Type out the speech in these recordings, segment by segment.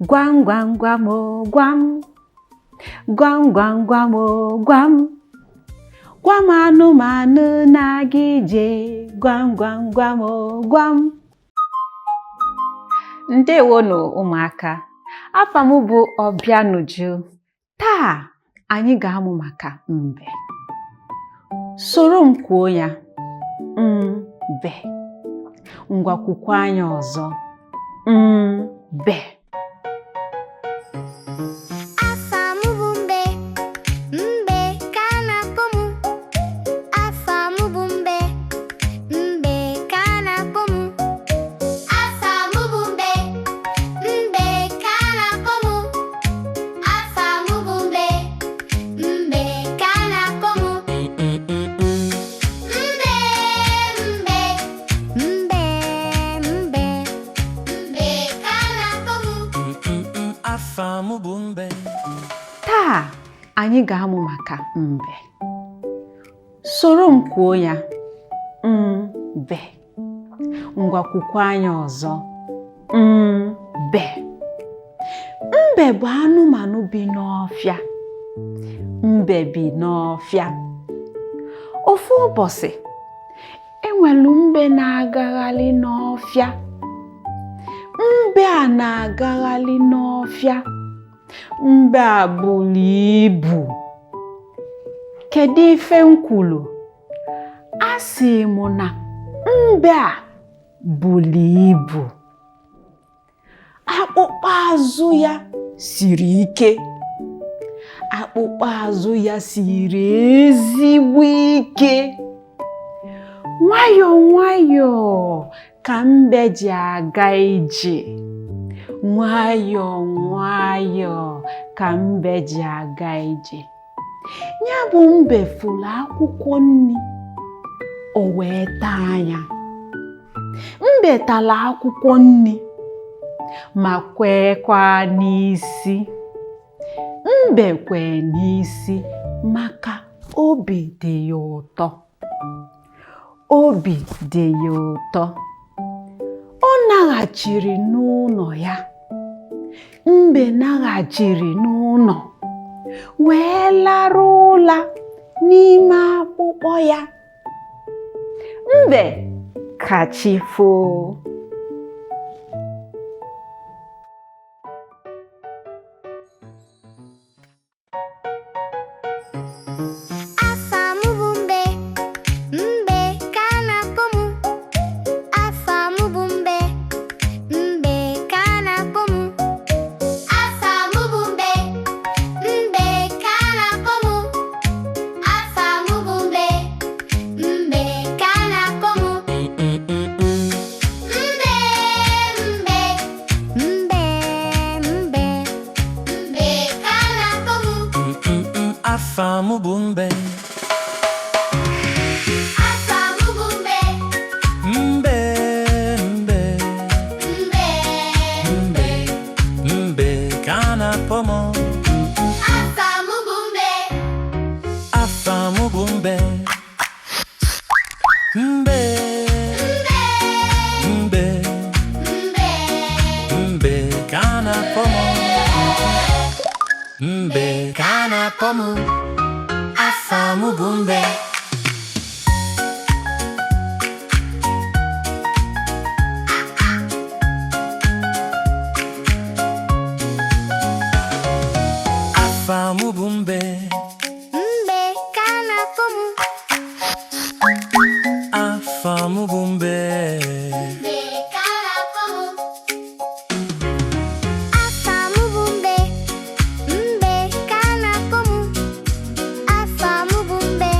Gwam gwam gwam o gwam. Gwam gwam gwam o gwam. Gwa m anụmanụ na-aga ije. Gwam gwam gwam o gwam. Ndewonụ ụmụaka. Afa m bụ Ọbịanuju. Taa anyị ga-amụ maka mbe. Soro m kwuo ya. Mbe. Ngwa kwukwa anya ọzọ. Mbe. Afa m bụ mbe, mbe ka a na-akpọ m. Afa m bụ mbe, mbe ka a na-akpọ m. Afa m bụ mbe, mbe ka a na-akpọ m. Afa m bụ mbe, mbe ka a na-akpọ m. Mbe, mbe, mbe, mbe, mbe ka a na-akpọ m. Afa m bụ mbe. Taa anyị ga-amụ maka mbe. Soro m kwuo ya. Mbe. Ngwa kwukwa anya ọzọ. Mbe. Mbe bụ anụmanụ bi n'ọfịa. Mbe bi n'ọfịa. Ofu ụbọchị, enwelu mbe na-agagharị n'ọfịa. Mbe a na-agagharị n'ọfịa. Mbe a buru ibu. Kedu ife m kwuru? Asị m na mbe a buru ibu. Akpụkpọ azụ ya siri ike. Akpụkpọ azụ ya siri ezigbo ike. Nwayọọ nwayọọ ka mbe ji aga ije. Nwayọọ nwayọọ ka mbe ji aga ije. Ya bụ mbe fụrụ akwụkwọ nri, o wee taa ya. Mbe tara akwụkwọ nri ma kwekwa n'isi. Mbe kwee n'isi maka obi dị ya ụtọ. Obi dị ya ụtọ. Ọ naghachiri n'ụlọ ya. Mbe naghachiri n'ụlọ wee larụ ụla n'ime akpụkpọ ya. Mbe ka chi foo. Afa m bụ mbe, mbe ka a na-akpọ m. Afa m bụ mbe, mbe ka a na-akpọ m. Afa m bụ mbe, mbe ka a na-akpọ m. Afa m bụ mbe, mbe ka a na-akpọ m. Mbe, mbe, mbe, mbe, mbe ka a na-akpọ m. Afa m bụ mbe. Afa m bụ mbe, Mbe, mbe, mbe, mbe, mbe ka a na-akpọ m. Afa m bụ mbe. Afa m bụ mbe. Mbe, mbe, Mbe, mbe ka a na-akpọ m. Mbe ka a na-akpọ m. Afa m bụ mbe. Afa m bụ mbe. Mbe ka a na-akpọ m. Afa m bụ mbe. Mbe ka a na-akpọ m. Afa m bụ mbe, mbe ka a na-akpọ m. Afa m bụ mbe,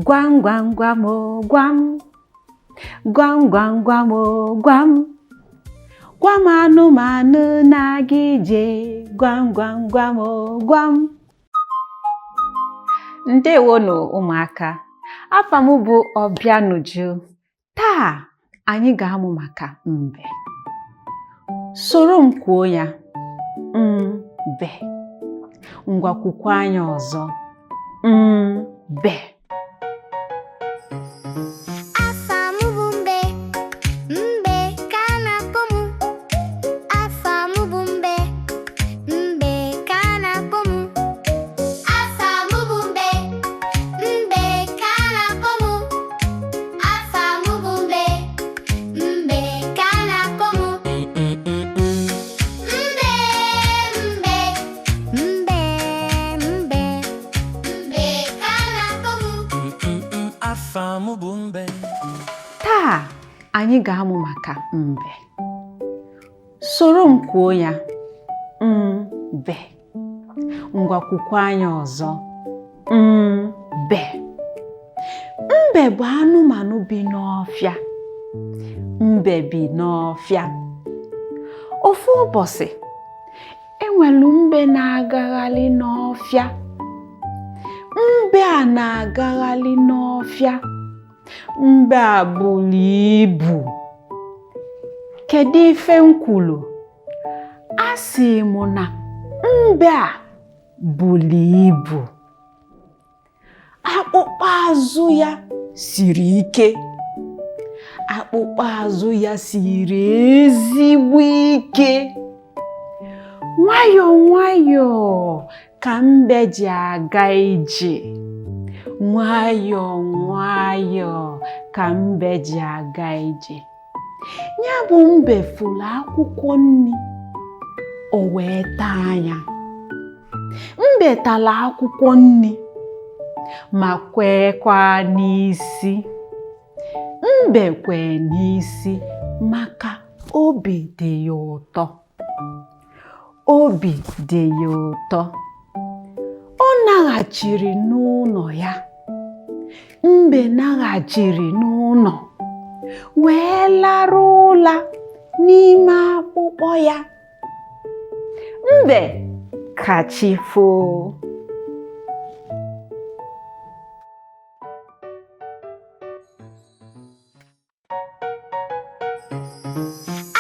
Gwam gwam gwam o gwam. Gwam gwam gwam o gwam. Gwa m anụmanụ na-aga ije gwam gwam gwam o gwam. Ndewonụ ụmụaka. Afa m bụ Ọbịanuju. Taa anyị ga-amụ maka mbe. Soro m kwuo ya. Mbe. Ngwa kwukwa anya ọzọ. Mbe. Afa m bụ mbe, mbe ka a na-akpọ m. Afa m bụ mbe, mbe ka a na-akpọ m. Afa m bụ mbe, mbe ka a na-akpọ m. Afa m bụ mbe, mbe ka a na-akpọ m. Mbe, mbe, mbe, mbe, mbe ka a na-akpọ m. Afa m bụ mbe. Taa anyị ga-amụ maka mbe. Soro m kwuo ya. Mbe. Ngwa kwukwa anya ọzọ. Mbe. Mbe bụ anụmanụ bi n'ọfịa. Mbe bi n'ọfịa. Ofu ụbọchị, enwelu mbe na-agagharị n'ọfịa. Mbe a na-agagharị n'ọfịa. Mbe a buru ibu. Kedu ife m kwuru? Asị m na mbe a buru ibu. Akpụkpọ azụ ya siri ike. Akpụkpọ azụ ya siri ezigbo ike. Nwayọọ nwayọọ ka mbe ji aga ije. Nwayọọ nwayọọ ka mbe ji aga ije. Ya bụ mbe fụrụ akwụkwọ nri, o wee taa ya. Mbe tara akwụkwọ nri ma kwekwa n'isi. Mbe kwee n'isi maka obi dị ya ụtọ. Obi dị ya ụtọ. Ọ naghachiri n'ụlọ ya. Mbe naghachiri n'ụlọ wee larụ ụla n'ime akpụkpọ ya. Mbe ka chi foo.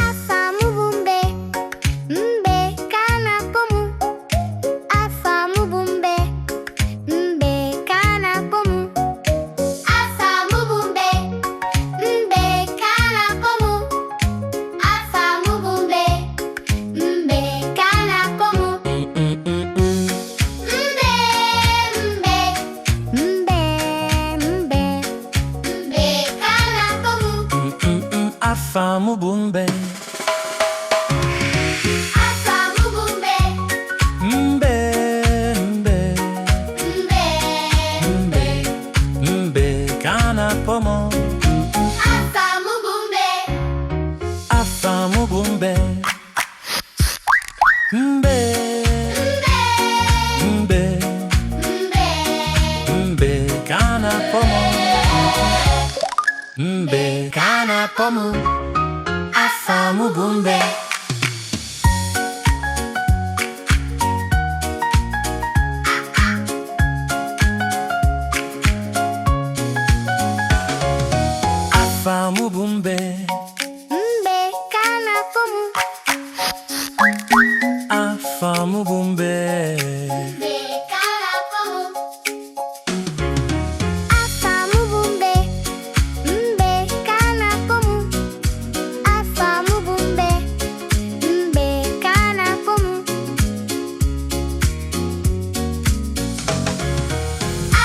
Afa m bụ mbe, mbe ka a na-akpọ m. Afa m bụ mbe, mbe ka a na-akpọ m. Afa m bụ mbe, mbe ka a na-akpọ m. Afa m bụ mbe, mbe ka a na-akpọ m. Mbe, mbe, mbe, mbe, mbe ka a na-akpọ m. Afa m bụ mbe. Afa m bụ mbe, Mbe, mbe, mbe, mbe, mbe ka a na-akpọ m. Afa m bụ mbe. Afa m bụ mbe. Mbe, mbe, Mbe, mbe ka a na-akpọ m. Mbe ka a na-akpọ m. Afa m bụ mbe. Afa m bụ mbe. Mbe ka a na-akpọ m. Afa m bụ mbe. Mbe ka a na-akpọ m. Afa m bụ mbe, mbe ka a na-akpọ m. Afa m bụ mbe, mbe ka a na-akpọ m.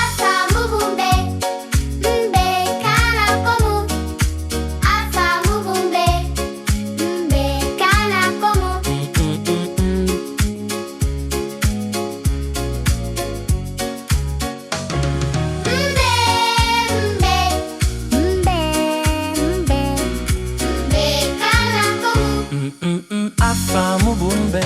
Afa m bụ mbe, mbe ka a na-akpọ m. Afa m bụ mbe, mbe ka a na-akpọ m. Mbe, mbe, mbe, mbe, mbe ka a na-akpọ m. Afa m bụ mbe.